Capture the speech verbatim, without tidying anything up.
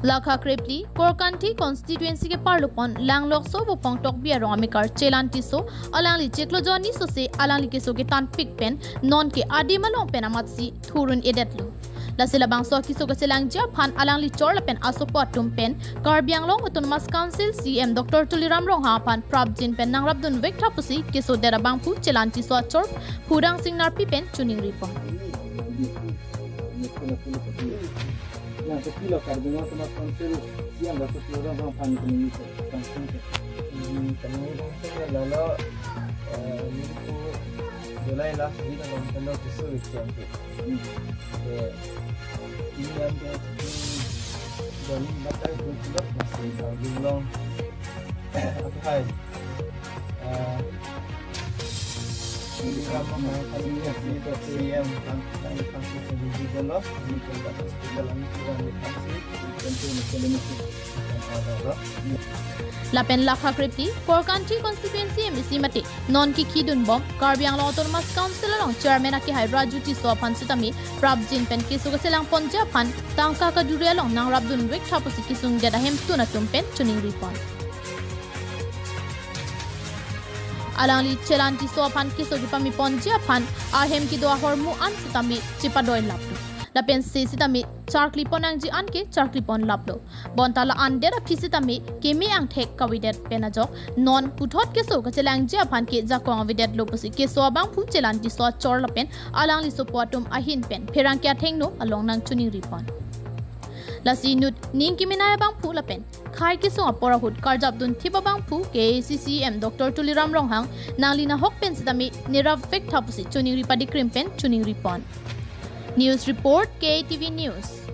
Lakha krepli Korkanthi constituency ke parlupon Langlokso Bupong Tokbi arong amekar Chelan Tisso alangli chiklo jonni sose alangli keso ketan pik pen non ke adim along pen amatsi thurun edetlo. Lasi labangso keso keselangji aphan alangli chor lapen asopo atum pen Karbi Anglong Autonomous Council C M Doctor Tuliram Ronghang aphan prapjin pen nangrapdun vek tha pusi kesodet abangphu Chelan Tisso achor Phurang Sing Narpi pen choningri pon. Yang kecil lo, Karbi Anglong Autonomous Council, yang dapat orang orang pan kami itu, langsung ke. Hmm, kami langsung ke lalo, eh, ini tu July last week, kalau kena kusur itu yang ke. Hmm. Ke, ini yang ke, hmm, Johnny Batai pun sudah masih Karbi Anglong. Apa hai? Eh, ini kamu mau kami kasih ke C M, kan, kan, kan, C M di Jolo, di Kolkata Hospital, kami sudah dikasih, tentu mungkin ini sih, ada, ada. Lapen Lakha krepli Korkanthi constituency M A C mate non kekhidun bom Karbi Anglong Autonomous Council along chairman akehai Raju Tisso aphan sitame prapjin pen keso keselang ponji aphan tangka kaduri along nangrapdun vek tha pusi kesungdet ahemtun atum pen choningri pon. Alangli Chelan Tisso aphan keso kepame ponji aphan ahem kedo ahormu an sitame chepadoi laplo. Lapen se sitame charkli pon nangji an ke charkli pon laplo. Bonta la-an det aphi sitame keme angthek kavedet pen ajok non puthot keso keselangji aphan ke jakong avedetlo pusi keso abangphu Chelan Tisso achor lapen alangli sopo atum ahin pen pherangke athengno along nangchoningri pon. Lasi inut ning kemenei abangphu lapen khei kesung apor ahut karjapdun thip abangphu K A A C C M Doctor Tuliram Ronghang nangli nahok pen sitame nerap vek tha pusi choningri padikrim pen choningri pon. News report, K A T V News.